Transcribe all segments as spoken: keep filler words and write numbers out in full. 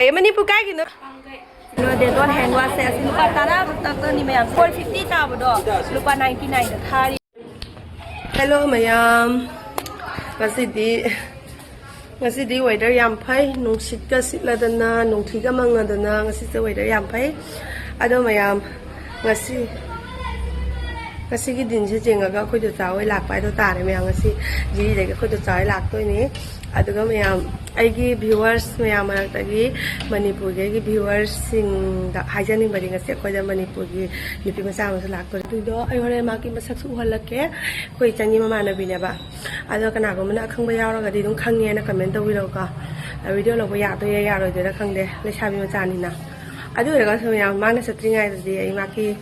ꯑꯦ, ꯃꯅꯤꯄꯨꯔ ꯀꯥꯏꯒꯤꯅꯣ? ꯀꯩꯅꯣ, Dettol hand wash ꯁꯦ ꯑꯁꯤ ꯂꯨꯄꯥ ꯇꯔꯥ ꯈꯛꯇꯅꯤ ꯃꯌꯥꯝ, four fifty ꯇꯥꯕꯗꯣ ꯂꯨꯄꯥ ninety nine ꯗ ꯊꯥꯔꯤ꯫ Hello ꯃꯌꯥꯝ, ꯉꯁꯤꯗꯤ, ꯉꯁꯤꯗꯤ weather ꯌꯥꯝ ꯐꯩ, ꯅꯨꯡꯁꯤꯠꯀ ꯁꯤꯠꯂꯗꯅ, ꯅꯨꯡꯊꯤꯒ ꯃꯪꯉꯗꯅ, ꯉꯁꯤꯁꯦ weather ꯌꯥꯝ ꯐꯩ꯫ ꯑꯗꯣ ꯃꯌꯥꯝ, ꯉꯁꯤ, ꯉꯁꯤꯒꯤ ꯗꯤꯟꯁꯦ ꯌꯦꯡꯉꯒ ꯑꯩꯈꯣꯏ ꯆꯆꯥ ꯍꯣꯏ ꯂꯥꯛꯄ ꯍꯥꯏꯗꯣ ꯇꯥꯔꯦ ꯃꯌꯥꯝ꯫ ꯉꯁꯤ ꯖꯤꯔꯤꯗꯒꯤ ꯑꯩꯈꯣꯏ ꯆꯆꯥ ꯍꯣꯏ ꯂꯥꯛꯇꯣꯏꯅꯦ꯫ ꯑꯗꯨꯒ ꯃꯌꯥꯝ, ꯑꯩꯒꯤ viewers ꯃꯌꯥꯝ ꯃꯔꯛꯇꯒꯤ ꯃꯅꯤꯄꯨꯔꯒꯤ ꯑꯩꯒꯤ viewersꯁꯤꯡꯗ ꯍꯥꯏꯖꯅꯤꯡꯕꯗꯤ, ꯉꯁꯤ ꯑꯩꯈꯣꯏꯗ ꯃꯅꯤꯄꯨꯔꯒꯤ ꯅꯨꯄꯤ ꯃꯆꯥ ꯑꯃꯁꯨ ꯂꯥꯛꯇꯣꯔꯦ꯫ ꯑꯗꯨꯗꯣ ꯑꯩ ꯍꯣꯔꯦꯟ ꯃꯥꯒꯤ ꯃꯁꯛꯁꯨ ꯎꯍꯜꯂꯛꯀꯦ꯫ ꯑꯩꯈꯣꯏ ꯏꯆꯟꯒꯤ ꯃꯃꯥꯟꯅꯕꯤꯅꯦꯕ꯫ ꯑꯗꯣ ꯀꯅꯥꯒꯨꯝꯕꯅ ꯑꯈꯪꯕ ꯌꯥꯎꯔꯒꯗꯤ ꯑꯗꯨꯝ ꯈꯪꯉꯦꯅ comment ꯇꯧꯕꯤꯔꯛꯎꯀꯣ꯫ Video ꯂꯧꯕ ꯌꯥꯗꯣꯏꯔꯥ ꯌꯥꯔꯣꯏꯗꯣꯏꯔꯥ ꯈꯪꯗꯦ, ꯂꯩꯁꯥꯕꯤ ꯃꯆꯥꯅꯤꯅ꯫ ꯑꯗꯨ ꯑꯣꯏꯔꯒꯁꯨ ꯃꯌꯥꯝ, ꯃꯥꯅ ꯆꯠꯇ꯭ꯔꯤꯉꯩꯗꯗꯤ ꯑꯩ ꯃꯥꯒꯤ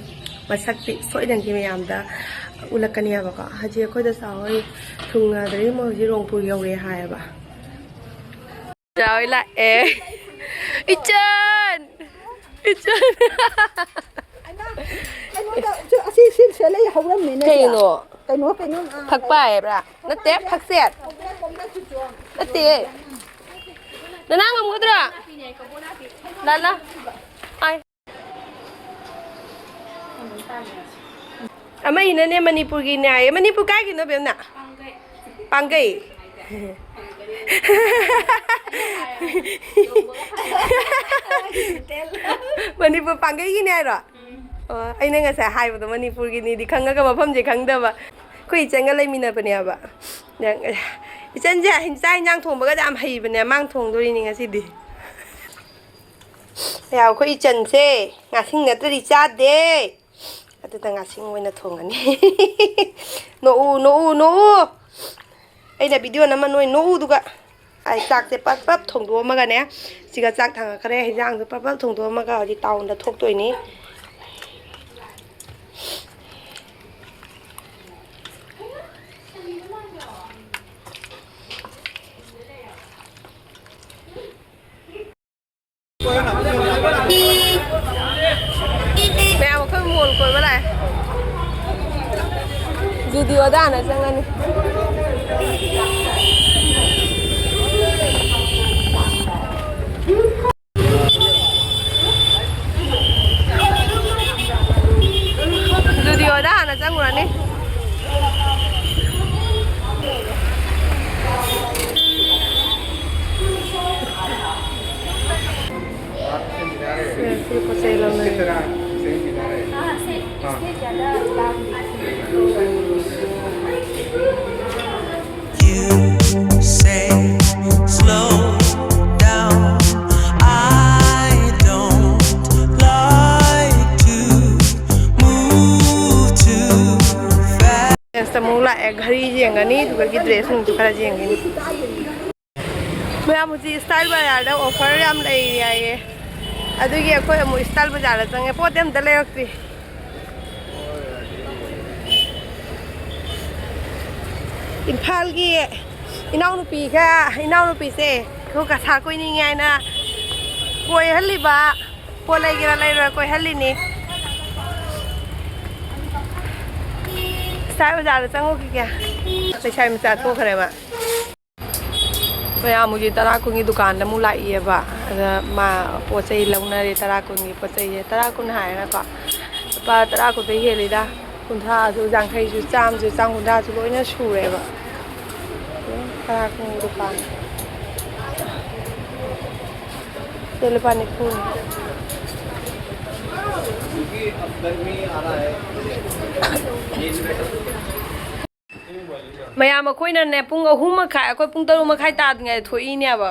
ꯃꯁꯛꯇꯤ ꯁꯣꯏꯗꯅꯒꯤ ꯃꯌꯥꯝꯗ ꯎꯠꯂꯛꯀꯅꯦꯕꯀꯣ꯫ ꯍꯧꯖꯤꯛ ꯑꯩꯈꯣꯏ ꯗꯁꯥ ꯍꯣꯏ ꯊꯨꯡꯅꯗ꯭ꯔꯤ, ꯃꯣꯏ ꯍꯧꯖꯤꯛ ꯔꯣꯡꯄꯨꯔ ꯌꯧꯔꯦ ꯍꯥꯏꯌꯦꯕ꯫ ꯗꯁꯥ ꯍꯣꯏ ꯂꯥꯛꯑꯦ꯫ ꯏꯆꯟ! ꯏꯆꯟ! ꯑꯩꯉꯣꯟꯗ ꯑꯁꯤ ꯁꯤꯜꯁꯦ ꯂꯩ ꯍꯧꯔꯝꯃꯤꯅꯦ꯫ ꯀꯩꯅꯣ? ꯀꯩꯅꯣ, ꯀꯩꯅꯣ, ꯑ, ꯐꯛꯄꯥꯏ ꯍꯥꯏꯕ꯭ꯔꯥ? ꯅꯠꯇꯦ, ꯐꯛꯆꯦꯠ꯫ ꯅꯠꯇꯦ꯫ ꯅꯅꯥ ꯉꯝꯒꯗ꯭ꯔꯣ? ꯂꯥ, ꯂꯥ꯫ ꯑꯥꯏ꯫ ꯑꯃ ꯏꯅꯅꯦ ꯃꯅꯤꯄꯨꯔꯒꯤꯅꯦ ꯍꯥꯏꯌꯦ꯫ ꯃꯅꯤꯄꯨꯔ ꯀꯥꯏꯒꯤꯅꯣ, ꯕꯦꯝꯅ? ꯄꯥꯡꯒꯩ꯫ ꯃꯅꯤꯄꯨꯔ ꯄꯥꯡꯒꯩꯒꯤꯅꯦ ꯍꯥꯏꯔꯣ? ꯑꯣ, ꯑꯩꯅ ꯉꯁꯥꯏ ꯍꯥꯏꯕꯗꯣ ꯃꯅꯤꯄꯨꯔꯒꯤꯅꯤꯗꯤ ꯈꯪꯉꯒ ꯃꯐꯝꯁꯦ ꯈꯪꯗꯕ꯫ ꯑꯩꯈꯣꯏ ꯏꯆꯟꯒ ꯂꯩꯃꯤꯟꯅꯕꯅꯦꯕ꯫ ꯅꯪ, ꯏꯆꯟꯁꯦ ꯆꯥꯛ ꯏꯟꯖꯥꯡ ꯊꯣꯡꯕꯒꯗꯤ ꯌꯥꯝ ꯍꯩꯕꯅꯦ, ꯃꯥꯡ ꯊꯣꯡꯗꯣꯔꯤꯅꯤ ꯉꯁꯤꯗꯤ꯫ ꯌꯥ, ꯑꯩꯈꯣꯏ ꯏꯆꯟꯁꯦ ꯉꯥꯁꯤꯡ ꯅꯠꯇ꯭ꯔꯗꯤ ꯆꯥꯗꯦ꯫ ꯑꯗꯨꯅ ꯉꯥꯁꯤꯡ ꯑꯣꯏꯅ ꯊꯣꯡꯉꯅꯤ꯫ ꯅꯣꯛꯎ, ꯅꯣꯛꯎ, ꯅꯣꯛꯎ꯫ ꯑꯩꯅ video ꯅꯝꯃ ꯅꯣꯏ ꯅꯣꯛꯎꯗꯨꯒ꯫ ꯑꯩ ꯆꯥꯛꯁꯦ ꯄꯞ ꯄꯞ ꯊꯣꯡꯗꯣꯛꯑꯝꯃꯒꯅꯦ, ꯁꯤꯒ ꯆꯥꯛ ꯊꯥꯡꯉꯛꯈ꯭ꯔꯦ꯫ ꯍꯤꯟꯖꯥꯡꯁꯨ ꯄꯞ ꯄꯞ ꯊꯣꯡꯗꯣꯛꯑꯝꯃꯒ ꯍꯧꯖꯤꯛ townꯗ ꯊꯣꯛꯇꯣꯏꯅꯤ꯫ ꯃꯌꯥꯝ ꯑꯩꯈꯣꯏ mall ꯀꯣꯏꯕ ꯂꯥꯛꯑꯦ꯫ Zudio ꯗ ꯍꯥꯟꯅ ꯆꯪꯉꯅꯤ꯫ ꯁꯤ ꯄꯣꯠ ꯆꯩ ꯂꯧꯅꯔꯦ꯫ You say slow down. I don't like to move too fast. ꯗ꯭ꯔꯦꯁꯇ ꯑꯃꯨꯛ ꯂꯥꯛꯑꯦ꯫ ꯘꯔꯤ ꯌꯦꯡꯒꯅꯤ, ꯑꯗꯨꯗꯒꯤ ꯗ꯭ꯔꯦꯁ ꯅꯨꯡꯁꯨ ꯈꯔ ꯌꯦꯡꯒꯅꯤ꯫ ꯃꯌꯥꯝ ꯍꯧꯖꯤꯛ ꯁ꯭ꯇꯥꯏꯜ ꯕꯖꯥꯔꯗ ꯑꯣꯐꯔ ꯌꯥꯝ ꯂꯩꯔꯤ ꯍꯥꯏꯌꯦ꯫ ꯑꯗꯨꯒꯤ ꯑꯩꯈꯣꯏ ꯑꯃꯨꯛ ꯁ꯭ꯇꯥꯏꯜ ꯕꯖꯥꯔꯗ ꯆꯪꯉꯦ꯫ ꯄꯣꯠꯇꯤ ꯑꯝꯇ ꯂꯩꯔꯛꯇ꯭ꯔꯤ꯫ ꯏꯝꯐꯥꯜꯒꯤ ꯏꯅꯥꯎꯅꯨꯄꯤꯒ ꯏꯅꯥꯎꯅꯨꯄꯤꯁꯦ ꯑꯩꯈꯣꯏ ꯀꯁꯥꯔ ꯀꯣꯏꯅꯤꯡꯉꯦ ꯍꯥꯏꯅ ꯀꯣꯏꯍꯜꯂꯤꯕ꯫ ꯄꯣꯠ ꯂꯩꯒꯦꯔꯥ ꯂꯩꯔꯣꯏ ꯀꯣꯏꯍꯜꯂꯤꯅꯤ꯫ ꯁ꯭ꯇꯥꯏꯜ ꯕꯖꯥꯔꯗ ꯆꯪꯉꯨꯈꯤꯒꯦ꯫ ꯂꯩꯁꯥꯕꯤ ꯃꯆꯥ ꯊꯣꯛꯈ꯭ꯔꯦꯕ꯫ ꯃꯌꯥꯝ ꯍꯧꯖꯤꯛ ꯇꯔꯥ ꯀꯨꯟꯒꯤ ꯗꯨꯀꯥꯟꯗ ꯑꯃꯨꯛ ꯂꯥꯛꯏꯌꯦꯕ꯫ ꯑꯗ ꯃꯥ ꯄꯣꯠ ꯆꯩ ꯂꯧꯅꯔꯦ, ꯇꯔꯥ ꯀꯨꯟꯒꯤ ꯄꯣꯠ ꯆꯩꯁꯦ꯫ ꯇꯔꯥ ꯀꯨꯟ ꯍꯥꯏꯔꯒꯀꯣ, ꯂꯨꯄꯥ ꯇꯔꯥ ꯀꯨꯟꯗꯩ ꯍꯦꯜꯂꯤꯗ꯫ ꯀꯨꯟꯊ꯭ꯔꯥꯁꯨ, ꯌꯥꯡꯈꯩꯁꯨ, ꯆꯥꯝꯃꯁꯨ, ꯆꯥꯝ ꯀꯨꯟꯊ꯭ꯔꯥꯁꯨ ꯂꯣꯏꯅ ꯁꯨꯔꯦꯕ꯫ ꯑꯗꯨꯝ ꯇꯔꯥ ꯀꯨꯟꯒꯤ ꯗꯨꯀꯥꯟ꯫ ꯁꯦ ꯂꯨꯄꯥ ꯅꯤꯐꯨꯅꯤ꯫ ꯃꯌꯥꯝ ꯑꯩꯈꯣꯏꯅꯅꯦ ꯄꯨꯡ ꯑꯍꯨꯝ ꯃꯈꯥꯏ, ꯑꯩꯈꯣꯏ ꯄꯨꯡ ꯇꯔꯨꯛ ꯃꯈꯥꯏ ꯇꯥꯗ꯭ꯔꯤꯉꯩꯗ ꯊꯣꯛꯏꯅꯦꯕ꯫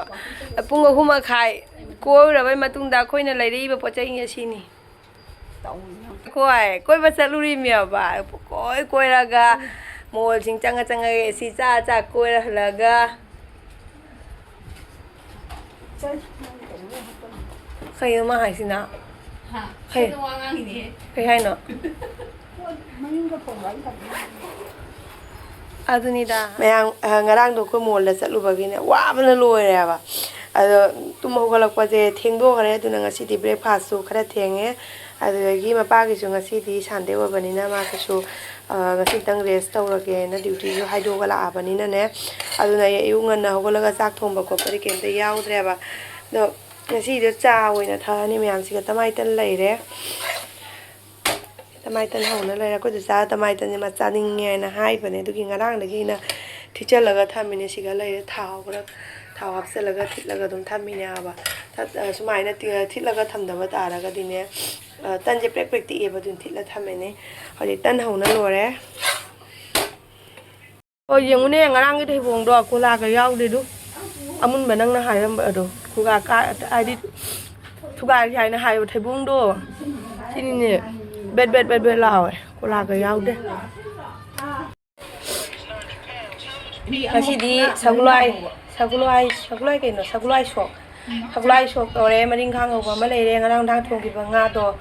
ꯄꯨꯡ ꯑꯍꯨꯝ ꯃꯈꯥꯏ ꯀꯣꯏꯔꯨꯔꯕꯩ ꯃꯇꯨꯡꯗ ꯑꯩꯈꯣꯏꯅ ꯂꯩꯔꯛꯏꯕ ꯄꯣꯠ ꯆꯩ ꯑꯁꯤꯅꯤ꯫ ꯑꯩꯈꯣꯏ ꯀꯣꯏꯕ ꯆꯠꯂꯨꯔꯤꯃꯦꯕ꯫ ꯀꯣꯏ ꯀꯣꯏꯔꯒ ꯃꯣꯜꯁꯤꯡ ꯆꯪꯉ ꯆꯪꯉꯒ ꯑꯦ ꯁꯤ ꯆꯥ ꯆꯥ ꯀꯣꯏꯔ ꯍꯜꯂꯛꯑꯒ ꯀꯩꯅꯣ ꯃꯥ ꯍꯥꯏꯁꯤꯅ? ꯍꯥ? ꯀꯩ? ꯀꯩꯅꯣ ꯋꯥ ꯉꯥꯡꯉꯤꯅꯦ꯫ ꯀꯩ ꯍꯥꯏꯅꯣ? ꯃꯅꯤꯡꯗ ꯐꯣꯟ ꯋꯥꯔꯤ ꯁꯥꯟꯅꯔꯤ꯫ ꯑꯗꯨꯅꯤꯗ꯫ ꯃꯌꯥꯝ, ꯑ, ꯉꯔꯥꯡꯗꯣ ꯑꯩꯈꯣꯏ ꯃꯣꯜꯗ ꯆꯠꯂꯨꯕꯒꯤꯅꯦ, ꯋꯥꯕꯅ ꯂꯣꯏꯔꯦꯕ꯫ ꯑꯗꯣ ꯇꯨꯝ ꯍꯧꯒꯠꯂꯛꯄꯁꯦ ꯊꯦꯡꯗꯣꯛꯈ꯭ꯔꯦ꯫ ꯑꯗꯨꯅ ꯉꯁꯤꯗꯤ ꯕ꯭ꯔꯦꯛꯐꯥꯁꯁꯨ ꯈꯔ ꯊꯦꯡꯉꯦ꯫ ꯑꯗꯨꯗꯒꯤ ꯃꯄꯥꯒꯤꯁꯨ ꯉꯁꯤꯗꯤ ꯁꯟꯗꯦ ꯑꯣꯏꯕꯅꯤꯅ ꯃꯥꯒꯤꯁꯨ, ꯑ, ꯉꯁꯤꯇꯪ ꯔꯦꯁ ꯇꯧꯔꯒꯦꯅ ꯗ꯭ꯌꯨꯇꯤꯁꯨ ꯍꯥꯏꯗꯣꯛꯑꯒ ꯂꯥꯛꯑꯕꯅꯤꯅꯅꯦ꯫ ꯑꯗꯨꯅ ꯑꯩ ꯑꯌꯨꯛ ꯉꯟꯅ ꯍꯧꯒꯠꯂꯒ ꯆꯥꯛ ꯊꯣꯡꯕ ꯈꯣꯠꯄꯗꯤ ꯀꯩꯝꯇ ꯌꯥꯎꯗ꯭ꯔꯦꯕ꯫ ꯑꯗꯣ ꯉꯁꯤꯗꯣ ꯆꯥ ꯑꯣꯏꯅ ꯊꯛꯑꯅꯤ꯫ ꯃꯌꯥꯝꯁꯤꯒ ꯇꯃꯥꯏꯇꯟ ꯂꯩꯔꯦ꯫ ꯇꯃꯥꯏꯇꯟ ꯍꯧꯅ ꯂꯩꯔꯦ꯫ ꯑꯩꯈꯣꯏ ꯆꯥ ꯇꯃꯥꯏꯇꯟꯁꯦ ꯃꯥ ꯆꯥꯅꯤꯡꯉꯦ ꯍꯥꯏꯅ ꯍꯥꯏꯕꯅꯦ꯫ ꯑꯗꯨꯒꯤ ꯉꯔꯥꯡꯗꯒꯤ ꯑꯩꯅ ꯊꯤꯠꯆꯜꯂꯒ ꯊꯝꯃꯤꯅꯦ꯫ ꯁꯤꯒ ꯂꯩꯔꯦ꯫ ꯊꯥꯎ ꯈꯔ, ꯊꯥꯎ ꯍꯥꯞꯆꯜꯂꯒ ꯊꯤꯠꯂꯒ ꯑꯗꯨꯝ ꯊꯝꯃꯤꯅꯦ ꯍꯥꯏꯕ꯫ ꯁꯨꯃꯥꯏꯅ ꯊꯤꯠꯂꯒ ꯊꯝꯗꯕ ꯇꯥꯔꯒꯗꯤꯅꯦ, ꯇꯟꯁꯦ ꯄ꯭ꯔꯦꯛ ꯄ꯭ꯔꯦꯛ ꯇꯤꯛꯑꯦꯕ, ꯑꯗꯨꯅ ꯊꯤꯠꯂ ꯊꯝꯃꯦꯅꯦ꯫ ꯍꯧꯖꯤꯛ ꯇꯟ ꯍꯧꯅ ꯂꯣꯏꯔꯦ꯫ ꯍꯣꯏ, ꯌꯦꯡꯉꯨꯅꯦ, ꯉꯔꯥꯡꯒꯤ ꯊꯩꯕꯣꯡꯗꯣ ꯀꯣꯂꯥꯒ ꯌꯥꯎꯗꯦ ꯑꯗꯨ꯫ ꯑꯃꯨꯟꯕ ꯅꯪꯅ ꯍꯥꯏꯔꯝꯕ ꯑꯗꯣ, ꯈꯨꯒꯥ ꯀꯥ-, ꯍꯥꯏꯗꯤ ꯊꯨꯒꯥꯏ ꯍꯥꯏꯅ ꯍꯥꯏꯕ ꯊꯩꯕꯣꯡꯗꯣ, ꯁꯤꯅꯤꯅꯦ, ꯕꯦꯠ ꯕꯦꯠ ꯕꯦꯠ ꯕꯦꯠ ꯂꯥꯎꯋꯦ, ꯀꯣꯂꯥꯒ ꯌꯥꯎꯗꯦ꯫ ꯉꯁꯤꯗꯤ ꯁꯒꯣꯜꯍꯋꯥꯏ, ꯁꯒꯣꯜꯍꯋꯥꯏ, ꯁꯒꯣꯜꯍꯋꯥꯏ ꯀꯩꯅꯣ? ꯁꯒꯣꯜꯍꯋꯥꯏ ꯁꯣꯛ꯫ ꯁꯒꯣꯜꯍꯋꯥꯏ ꯁꯣꯛ ꯇꯧꯔꯦ, ꯃꯔꯤꯡꯈꯥ ꯉꯧꯕ ꯑꯃ ꯂꯩꯔꯦ, ꯉꯔꯥꯡ ꯅꯨꯡꯗꯥꯡ ꯊꯣꯡꯈꯤꯕ ꯉꯥꯗꯣ,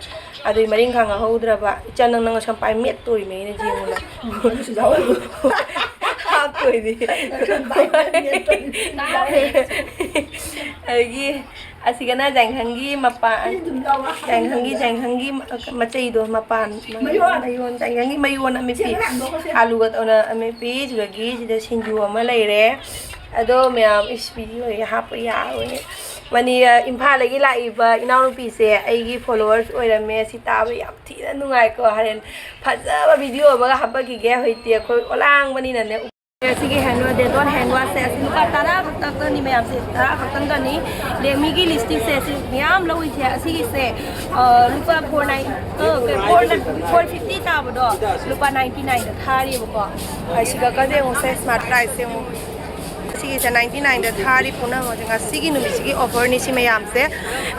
ꯑꯗꯨꯏ ꯃꯔꯤꯡꯈꯥ ꯉꯧꯍꯧꯗ꯭ꯔꯕ꯫ ꯏꯆꯟ, ꯅꯪ ꯅꯁꯝ ꯄꯥꯏ ꯃꯦꯠꯇꯣꯔꯤꯃꯦ ꯑꯩꯅ ꯌꯦꯡꯉꯨꯅ꯫ ꯍꯥꯞꯇꯣꯏꯅꯤ꯫ ꯑꯗꯒꯤ ꯑꯁꯤꯒꯅ ꯖꯥꯏꯈꯪꯒꯤ ꯃꯄꯥꯟ, ꯖꯥꯏꯈꯪꯒꯤ, ꯖꯥꯏꯈꯪꯒꯤ ꯃꯆꯩꯗꯣ, ꯃꯄꯥꯟ, ꯃꯌꯣꯟ꯫ ꯃꯌꯣꯟ, ꯖꯥꯏꯈꯪꯒꯤ ꯃꯌꯣꯟ ꯑꯃꯦꯠꯄꯤ, ꯑꯂꯨꯒ ꯇꯧꯅ ꯑꯃꯦꯠꯄꯤ, ꯑꯗꯨꯗꯒꯤ ꯁꯤꯗ ꯁꯤꯡꯖꯨ ꯑꯃ ꯂꯩꯔꯦ꯫ ꯑꯗꯣ ꯃꯌꯥꯝ, ꯏꯁ, ꯚꯤꯗꯤꯑꯣ ꯍꯥꯞꯄ ꯌꯥꯔꯣꯏꯅꯦ꯫ ꯃꯅꯤ-, ꯏꯝꯐꯥꯜꯗꯒꯤ ꯂꯥꯛꯏꯕ ꯏꯅꯥꯎꯅꯨꯄꯤꯁꯦ ꯑꯩꯒꯤ followers ꯑꯣꯏꯔꯝꯃꯦ꯫ ꯁꯤ ꯇꯥꯕ ꯌꯥꯝ ꯊꯤꯅ ꯅꯨꯡꯉꯥꯏꯀꯣ꯫ ꯍꯣꯔꯦꯟ ꯐꯖꯕ ꯚꯤꯗꯤꯑꯣ ꯑꯃꯒ ꯍꯥꯞꯄꯛꯈꯤꯒꯦ꯫ ꯍꯧꯖꯤꯛꯇꯤ ꯑꯩꯈꯣꯏ ꯑꯣꯂꯥꯡꯕꯅꯤꯅꯅꯦ꯫ ꯑꯁꯤꯒꯤ ꯍꯦꯟ ꯋꯥꯁ, ꯗꯦꯇꯣꯜ ꯍꯦꯟ ꯋꯥꯁꯁꯦ ꯑꯁꯤ ꯂꯨꯄꯥ ꯇꯔꯥ ꯈꯛꯇꯪꯗꯅꯤ ꯃꯌꯥꯝꯁꯦ, ꯇꯔꯥ ꯈꯛꯇꯪꯗꯅꯤ꯫ ꯂꯦꯛꯃꯤꯒꯤ ꯂꯤꯞꯁꯇꯤꯛꯁꯦ ꯑꯁꯤ ꯃꯌꯥꯝ ꯂꯧꯔꯤꯁꯦ, ꯑꯁꯤꯒꯤꯁꯦ, ꯑ, ꯂꯨꯄꯥ four nine, ꯑ, four, four fifty ꯇꯥꯕꯗꯣ ꯂꯨꯄꯥ ninety nineꯗ ꯊꯥꯔꯤꯕꯀꯣ꯫ ꯑꯁꯤꯒ ꯀꯗꯤ ꯌꯦꯡꯉꯨꯁꯦ, ꯁ꯭ꯃꯥꯔꯠ ꯄ꯭ꯔꯥꯏꯁꯁꯦ ꯌꯦꯡꯉꯨ꯫ ꯁꯤꯒꯤꯁꯦ ninety nineꯗ ꯊꯥꯔꯤ ꯄꯨꯝꯅꯃꯛꯁꯦ ꯉꯁꯤꯒꯤ ꯅꯨꯃꯤꯠꯁꯤꯒꯤ offerꯅꯤ ꯁꯤ ꯃꯌꯥꯝꯁꯦ꯫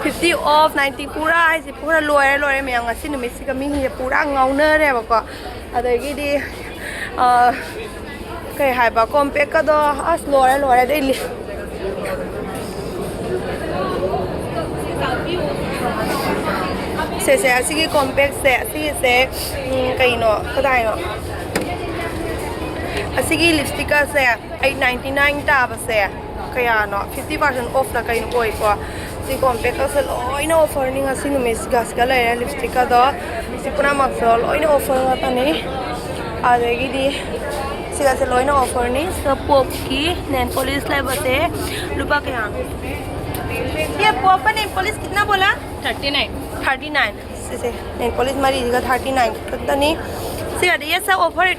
Fifty off, ninety ꯄꯨꯔꯥ ꯍꯥꯏꯁꯦ ꯄꯨꯔꯥ ꯂꯣꯏꯔꯦ, ꯂꯣꯏꯔꯦ ꯃꯌꯥꯝ꯫ ꯉꯁꯤ ꯅꯨꯃꯤꯠꯁꯤꯒ ꯃꯤꯁꯤꯡꯁꯦ ꯄꯨꯔꯥ ꯉꯥꯎꯅꯔꯦꯕꯀꯣ꯫ ꯑꯗꯒꯤꯗꯤ, ꯑ, ꯀꯩ ꯍꯥꯏꯕ, ꯀꯣꯝꯄꯦꯛꯀꯗꯣ ꯑꯁ ꯂꯣꯏꯔꯦ, ꯂꯣꯏꯔꯦ꯫ ꯑꯗꯩ ꯂꯤ-, ꯁꯦ, ꯁꯦ, ꯑꯁꯤꯒꯤ ꯀꯣꯝꯄꯦꯛꯁꯦ, ꯑꯁꯤꯒꯤꯁꯦ, ꯎꯝ, ꯀꯩꯅꯣ, ꯀꯗꯥꯏꯅꯣ? ꯑꯁꯤꯒꯤ ꯂꯤꯞꯁꯇꯤꯛꯀꯁꯦ eight ninety nine ꯇꯥꯕꯁꯦ ꯀꯌꯥꯅꯣ? Fifty percent offꯂ ꯀꯩꯅꯣ ꯑꯣꯏꯀꯣ꯫ ꯁꯤ ꯀꯣꯝꯄꯦꯛꯀꯁꯦ ꯂꯣꯏꯅ offerꯅꯤ ꯉꯁꯤ ꯅꯨꯃꯤꯠꯁꯤꯒ꯫ ꯁꯤꯒ ꯂꯩꯔꯦ ꯂꯤꯞꯁꯇꯤꯛꯀꯗꯣ꯫ ꯁꯤ ꯄꯨꯝꯅꯃꯛꯁꯦ ꯂꯣꯏꯅ offer ꯉꯥꯛꯇꯅꯤ꯫ ꯑꯗꯒꯤꯗꯤ ꯁꯤꯒꯁꯦ ꯂꯣꯏꯅ offerꯅꯤ꯫ ꯁꯤꯒ ꯄꯣꯞꯀꯤ nail polish ꯂꯩꯕꯁꯦ ꯂꯨꯄꯥ ꯀꯌꯥꯅꯣ? ये पॉप का नेल पॉलिश कितना बोला? Thirty nine. Thirty nine. ꯁꯤꯁꯦ nail polish ꯃꯔꯤꯁꯤꯒ thirty nine ꯈꯛꯇꯅꯤ꯫ ꯁꯤꯒꯗꯤ ये सब offer.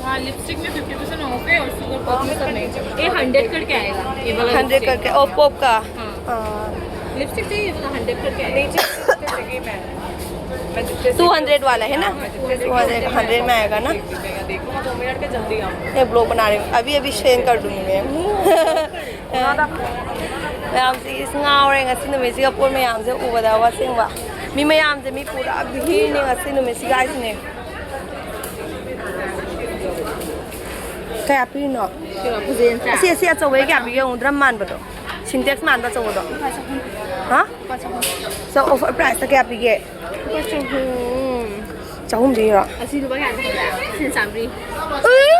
हाँ, लिपस्टिक में fifty percent off है और शुगर पॉप में सब नहीं है। ये हंड्रेड करके आएगा, ये वाला हंड्रेड लिपस्टिक। करके, और पॉप का? हाँ। हाँ। लिपस्टिक चाहिए तो हंड्रेड करके नहीं चाहिए। टू हंड्रेड वाला है ना? टू हंड्रेड, हंड्रेड में आएगा ना? देखो, मैं दो मिनट के जल्दी आऊँ। ये ब्लॉग बना रही हूँ, अभी अभी सेंड कर दूंगी मैं। ꯃꯌꯥꯝꯁꯤ ꯏꯁ ꯉꯥꯎꯔꯦ ꯉꯁꯤ ꯅꯨꯃꯤꯠꯁꯤꯒ ꯄꯣꯠ ꯃꯌꯥꯝꯁꯦ ꯎꯕꯗ꯫ ꯋꯥꯁꯦꯡꯕ ꯃꯤ ꯃꯌꯥꯝꯁꯦ ꯃꯤ ꯄꯨꯔꯥ ꯚꯤꯔꯅꯦ ꯉꯁꯤ ꯅꯨꯃꯤꯠꯁꯤꯒ ꯍꯥꯏꯁꯤꯅꯦ꯫ ꯀꯌꯥ ꯄꯤꯔꯤꯅꯣ? ꯐꯖꯩ ꯅꯠꯇ꯭ꯔꯥ? ꯑꯁꯤ, ꯑꯁꯤ ꯑꯆꯧꯕꯒꯤ ꯀꯌꯥ ꯄꯤꯒꯦ ꯌꯦꯡꯉꯨ, ꯗ꯭ꯔꯝ ꯃꯥꯟꯕꯗꯣ, ꯁꯤꯟꯇꯦꯛꯁ ꯃꯥꯟꯕ ꯑꯆꯧꯕꯗꯣ꯫ ꯂꯨꯄꯥ ꯆꯍꯨꯝ꯫ ꯍꯥ? ꯂꯨꯄꯥ ꯆꯍꯨꯝ꯫ ꯁꯣ, ꯑꯣꯐꯔ ꯄ꯭ꯔꯥꯏꯁꯇ ꯀꯌꯥ ꯄꯤꯒꯦ? ꯂꯨꯄꯥ ꯆꯍꯨꯝ꯫ ꯆꯍꯨꯝ ꯄꯤꯔꯣ? ꯑꯁꯤ ꯂꯨꯄꯥ ꯀꯌꯥꯅꯣ ꯈꯪꯕ꯭ꯔꯥ? ꯁꯤꯅ ꯆꯥꯝꯃꯔꯤ꯫ ꯎꯝ꯫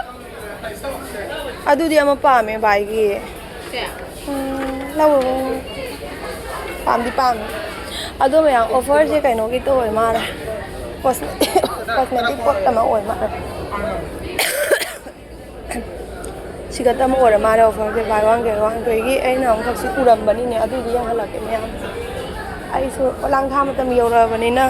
ꯑꯗꯨꯗꯤ ꯑꯃ ꯄꯥꯝꯃꯦ ꯚꯥꯏꯒꯤ꯫ ꯀꯌꯥ? ꯎꯝ, ꯂꯧꯔꯣ, ꯂꯧꯔꯣ꯫ ꯄꯥꯝꯗꯤ ꯄꯥꯝꯃꯦ꯫ ꯑꯗꯣ ꯃꯌꯥꯝ ꯑꯣꯐꯔꯁꯦ ꯀꯩꯅꯣꯒꯤ ꯇꯧꯋꯦ ꯃꯥꯜꯂꯦ꯫ ꯀꯣꯁꯃꯦꯇꯤꯛ, ꯀꯣꯁꯃꯦꯇꯤꯛ ꯄꯣꯠ ꯑꯃ ꯑꯣꯏ ꯃꯥꯜꯂꯦ꯫ ꯁꯤꯒ ꯇꯝ ꯑꯣꯏꯔ ꯃꯥꯜꯂꯦ ꯑꯣꯐꯔꯁꯦ, ꯕꯥꯏ ꯋꯥꯟ ꯒꯦꯠ ꯋꯥꯟ꯫ ꯑꯩꯈꯣꯏꯒꯤ ꯑꯩꯅ ꯑꯃꯨꯛꯈꯛꯁꯤ ꯎꯔꯝꯕꯅꯤꯅꯦ, ꯑꯗꯨꯏꯗꯤ ꯌꯦꯡꯍꯜꯂꯛꯀꯦ ꯃꯌꯥꯝ꯫ ꯑꯩꯁꯨ ꯄꯣꯂꯥꯡ ꯊꯥ ꯃꯇꯝ ꯌꯧꯔꯛꯑꯕꯅꯤꯅ꯫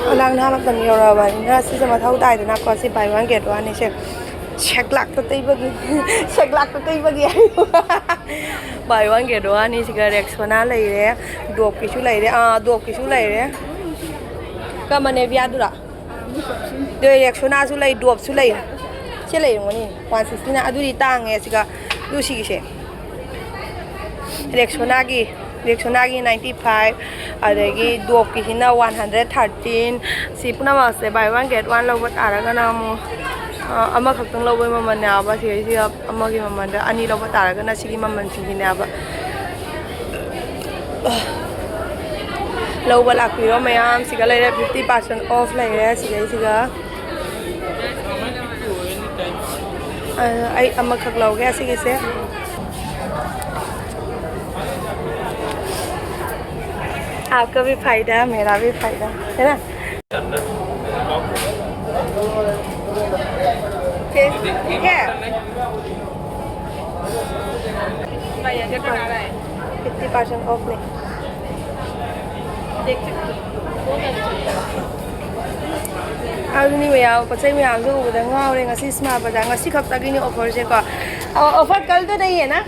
ꯄꯣꯂꯥꯡ ꯊꯥ ꯃꯇꯝ ꯌꯧꯔꯛꯑꯕꯅꯤꯅ ꯁꯤꯁꯦ ꯃꯊꯧ ꯇꯥꯏꯗꯅꯀꯣ, ꯁꯤ ꯕꯥꯏ ꯋꯥꯟ ꯒꯦꯠ ꯋꯥꯟꯅꯤꯁꯦ꯫ ꯁꯦꯛꯂꯥꯛꯇ ꯇꯩꯕꯒꯤ, ꯁꯦꯛꯂꯥꯛꯇ ꯇꯩꯕꯒꯤ ꯍꯥꯏꯌꯨ꯫ ꯕꯥꯏ ꯋꯥꯟ ꯒꯦꯠ ꯋꯥꯟꯅꯤ꯫ ꯁꯤꯒ ꯔꯦꯛꯁꯣꯅꯥ ꯂꯩꯔꯦ, ꯗꯣꯞꯀꯤꯁꯨ ꯂꯩꯔꯦ, ꯑꯥ, ꯗꯣꯞꯀꯤꯁꯨ ꯂꯩꯔꯦ꯫ ꯀꯝꯕ, ꯅꯦꯕꯤꯌꯥꯗꯨꯔꯥ? ꯑꯗꯨ ꯔꯦꯛꯁꯣꯅꯥꯁꯨ ꯂꯩ, ꯗꯣꯞꯁꯨ ꯂꯩ꯫ ꯁꯤ ꯂꯩꯔꯝꯒꯅꯤ ꯋꯥꯟ ꯁꯤꯛꯁꯇꯤꯅ, ꯑꯗꯨꯗꯤ ꯇꯥꯡꯉꯦ꯫ ꯁꯤꯒ ꯑꯗꯨ ꯁꯤꯒꯤꯁꯦ ꯔꯦꯛꯁꯣꯅꯥꯒꯤ, ꯔꯦꯛꯁꯣꯅꯥꯒꯤ ꯅꯥꯏꯟꯇꯤ ꯐꯥꯏꯚ, ꯑꯗꯒꯤ ꯗꯣꯞꯀꯤꯁꯤꯅ ꯋꯥꯟ ꯍꯟꯗ꯭ꯔꯦꯠ ꯊꯥꯔꯇꯤꯟ꯫ ꯁꯤ ꯄꯨꯝꯅꯃꯛꯁꯦ ꯕꯥꯏ ꯋꯥꯟ ꯒꯦꯠ ꯋꯥꯟ ꯂꯧꯕ ꯇꯥꯔꯒꯅ ꯑꯃꯨꯛ, ꯑ, ꯑꯃꯈꯛꯇꯪ ꯂꯧꯕꯩ ꯃꯃꯜꯅꯦꯕ꯫ ꯁꯤꯗꯩꯁꯤꯗ ꯑꯃꯒꯤ ꯃꯃꯜꯗ ꯑꯅꯤ ꯂꯧꯕ ꯇꯥꯔꯒꯅ ꯁꯤꯒꯤ ꯃꯃꯜꯁꯤꯡꯁꯤꯅꯦꯕ꯫ ꯂꯧꯕ ꯂꯥꯛꯄꯤꯔꯣ ꯃꯌꯥꯝ꯫ ꯁꯤꯒ ꯂꯩꯔꯦ, ꯐꯤꯐꯇꯤ ꯄꯥꯔꯁꯦꯟ ꯑꯣꯐ ꯂꯩꯔꯦ ꯁꯤꯗꯩꯁꯤꯒ꯫ ꯑ, ꯑꯩ ꯑꯃꯈꯛ ꯂꯧꯒꯦ ꯑꯁꯤꯒꯤꯁꯦ꯫ आपका भी फायदा, मेरा भी फायदा, है ना? ठीक है। फिफ्टी परसेंट ऑफ में। देख सकते हो। ꯑꯗꯨꯅꯤ ꯃꯌꯥꯝ, ꯄꯣꯠ ꯆꯩ ꯃꯌꯥꯝꯁꯨ ꯎꯕꯗ ꯉꯥꯎꯔꯦ꯫ ꯉꯁꯤ ꯏꯁꯃꯥꯔꯠ ꯕꯖꯥꯔ ꯉꯁꯤ ꯈꯛꯇꯒꯤꯅꯤ ꯑꯣꯐꯔꯁꯦꯀꯣ꯫ ꯑꯣꯐꯔ ꯀꯜꯗ ꯂꯩꯌꯦꯅ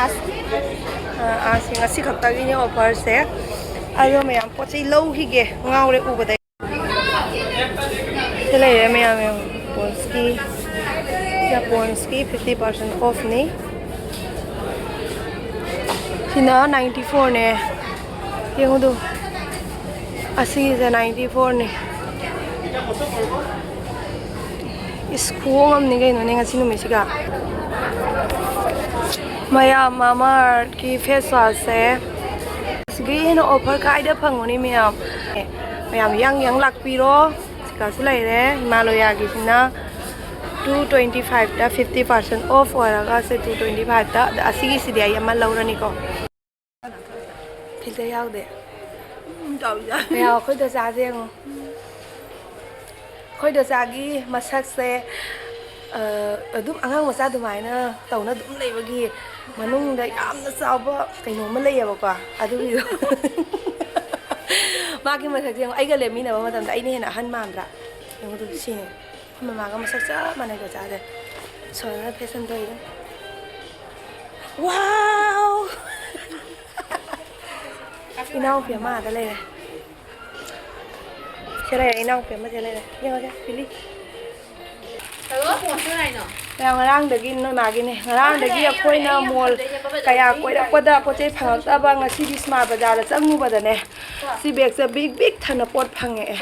ꯑꯁ ꯑꯥ, ꯑꯥ, ꯁꯤ ꯉꯁꯤ ꯈꯛꯇꯒꯤꯅꯤ ꯑꯣꯐꯔꯁꯦ꯫ ꯑꯗꯣ ꯃꯌꯥꯝ ꯄꯣꯠ ꯆꯩ ꯂꯧꯈꯤꯒꯦ, ꯉꯥꯎꯔꯦ ꯎꯕꯗ꯫ ꯁꯤ ꯂꯩꯔꯦ ꯃꯌꯥꯝ, ꯌꯦꯡꯉꯣ, ꯄꯣꯟꯁꯀꯤ, ꯖꯄꯣꯟꯁꯀꯤ ꯐꯤꯐꯇꯤ ꯄꯥꯔꯁꯦꯟ ꯑꯣꯐꯅꯤ꯫ ꯁꯤꯅ ꯅꯥꯏꯟꯇꯤ ꯐꯣꯔꯅꯦ꯫ ꯌꯦꯡꯉꯨꯗꯨ, ꯑꯁꯤꯒꯤꯁꯦ ꯅꯥꯏꯟꯇꯤ ꯐꯣꯔꯅꯦ꯫ ꯏꯁ, ꯈꯨꯍꯣꯡ ꯑꯃꯅꯤ ꯀꯩꯅꯣꯅꯦ ꯉꯁꯤ ꯅꯨꯃꯤꯠꯁꯤꯒ꯫ ꯃꯌꯥꯝ, ꯃꯥꯃꯥ ꯑꯥꯔꯠꯀꯤ ꯐꯦꯁ ꯋꯥꯁꯁꯦ ꯁꯤꯒꯤ ꯍꯦꯟꯅ ꯑꯣꯐꯔ ꯀꯥꯏꯗ ꯐꯪꯉꯨꯅꯤ ꯃꯌꯥꯝ? ꯑꯦ, ꯃꯌꯥꯝ ꯌꯥꯡ ꯌꯥꯡ ꯂꯥꯛꯄꯤꯔꯣ꯫ ꯁꯤꯀꯥꯁꯨ ꯂꯩꯔꯦ ꯍꯤꯃꯥꯂꯣꯌꯥꯒꯤꯁꯤꯅ ꯇꯨ ꯇ꯭ꯋꯦꯟꯇꯤ ꯐꯥꯏꯚꯇ ꯐꯤꯐꯇꯤ ꯄꯥꯔꯁꯦꯟ ꯑꯣꯐ ꯑꯣꯏꯔꯒ ꯁꯦ ꯇꯨ ꯇ꯭ꯋꯦꯟꯇꯤ ꯐꯥꯏꯚꯇ꯫ ꯑꯗ ꯑꯁꯤꯒꯤꯁꯤꯗꯤ ꯑꯩ ꯑꯃ ꯂꯧꯔꯅꯤꯀꯣ꯫ ꯐꯤꯜꯇꯔ ꯌꯥꯎꯗꯦ꯫ ꯎꯝ, ꯌꯥꯎꯏ, ꯌꯥꯎꯏ꯫ ꯃꯌꯥꯝ ꯑꯩꯈꯣꯏꯗ ꯆꯥꯁꯦ ꯌꯦꯡꯉꯣ꯫ ꯑꯩꯈꯣꯏ ꯗꯣꯆꯥꯒꯤ ꯃꯁꯛꯁꯦ, ꯑ, ꯑꯗꯨꯝ ꯑꯉꯥꯡ ꯃꯆꯥ ꯑꯗꯨꯃꯥꯏꯅ ꯇꯧꯅ ꯑꯗꯨꯝ ꯂꯩꯕꯒꯤ ꯃꯅꯨꯡꯗ ꯌꯥꯝꯅ ꯆꯥꯎꯕ ꯀꯩꯅꯣꯝꯃ ꯂꯩꯌꯦꯕꯀꯣ, ꯑꯗꯨꯒꯤꯗꯣ꯫ ꯃꯥꯒꯤ ꯃꯁꯛꯁꯦ ꯌꯦꯡꯉꯣ, ꯑꯩꯒ ꯂꯦꯞꯃꯤꯟꯅꯕ ꯃꯇꯝꯗ ꯑꯩꯅ ꯍꯦꯟꯅ ꯑꯍꯟ ꯃꯥꯟꯗ꯭ꯔꯥ? ꯌꯦꯡꯉꯣ ꯑꯗꯨꯝ, ꯁꯤꯅꯦ꯫ ꯑꯩꯈꯣꯏ ꯃꯃꯥꯒ ꯃꯁꯛ ꯆꯞ ꯃꯥꯟꯅꯩ ꯗꯣꯆꯥꯁꯦ꯫ ꯁꯣꯅꯥꯅ ꯐꯦꯁꯟ ꯇꯧꯔꯤꯗꯣ꯫ ꯋꯥꯎ! ꯏꯅꯥꯎꯄꯤ ꯑꯃ ꯑꯥꯗ ꯂꯩꯔꯦ꯫ ꯁꯤ ꯂꯩꯔꯦ, ꯏꯅꯥꯎꯄꯤ ꯑꯃ ꯁꯤ ꯂꯩꯔꯦ꯫ ꯌꯦꯡꯉꯣꯁꯦ, ꯄꯤꯂꯤ꯫ ꯀꯩꯅꯣ ꯊꯣꯡꯉꯛꯇꯣꯏ ꯍꯥꯏꯅꯣ? ꯃꯌꯥꯝ, ꯉꯔꯥꯡꯗꯒꯤ ꯅꯣꯏ ꯃꯥꯒꯤꯅꯦ꯫ ꯉꯔꯥꯡꯗꯒꯤ ꯑꯩꯈꯣꯏꯅ ꯃꯣꯜ ꯀꯌꯥ ꯀꯣꯏꯔꯛꯄꯗ ꯄꯣꯠ ꯆꯩ ꯐꯪꯉꯛꯇꯕ, ꯉꯁꯤꯗꯤ ꯏꯁꯃꯥꯔꯠ ꯕꯖꯥꯔꯗ ꯆꯪꯉꯨꯕꯗꯅꯦ, ꯁꯤ ꯕꯦꯒꯁꯦ ꯕꯤꯛ ꯕꯤꯛ ꯊꯟꯅ ꯄꯣꯠ ꯐꯪꯉꯛꯑꯦ꯫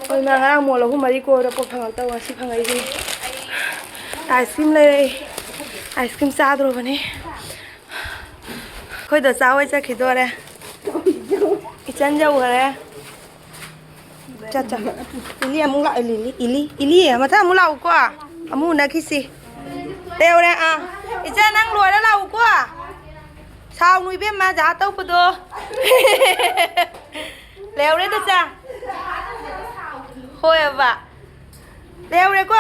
ꯍꯣꯏ, ꯃꯥ ꯉꯔꯥꯡ ꯃꯣꯜ ꯑꯍꯨꯝ ꯃꯔꯤ ꯀꯣꯏꯔ ꯄꯣꯠ ꯐꯪꯉꯛꯇꯕ, ꯉꯁꯤ ꯐꯪꯉꯛꯏꯁꯤꯅꯦ꯫ ꯑꯥꯏꯁ ꯀ꯭ꯔꯤꯝ ꯂꯩꯔꯛꯏ꯫ ꯑꯥꯏꯁ ꯀ꯭ꯔꯤꯝ ꯆꯥꯗ꯭ꯔꯣꯕꯅꯤ꯫ ꯑꯩꯈꯣꯏ ꯗꯣꯆꯥ ꯍꯣꯏ ꯆꯠꯈꯤꯗꯣꯔꯦ꯫ ꯏꯆꯟ ꯌꯧꯈꯔꯦ꯫ ꯆꯠ, ꯆꯠ꯫ ꯏꯂꯤ ꯑꯃꯨꯛ ꯂꯥꯛꯑꯦ, ꯏꯂꯤ, ꯏꯂꯤ, ꯏꯂꯤ, ꯃꯊꯪ ꯑꯃꯨꯛ ꯂꯥꯛꯎꯀꯣ꯫ ꯑꯃꯨꯛ ꯎꯅꯈꯤꯁꯤ꯫ ꯂꯩꯍꯧꯔꯦ, ꯑꯥ꯫ ꯏꯆꯟ, ꯅꯪ ꯂꯣꯏꯔ ꯂꯥꯛꯎꯀꯣ꯫ ꯁꯥꯎꯅꯨ ꯏꯕꯦꯝꯃ, ꯖꯍꯥ ꯇꯧꯕꯗꯣ꯫ ꯂꯩꯍꯧꯔꯦ ꯗꯣꯆꯥ꯫ ꯍꯣꯏ ꯑꯕ꯫ ꯂꯩꯍꯧꯔꯦꯀꯣ꯫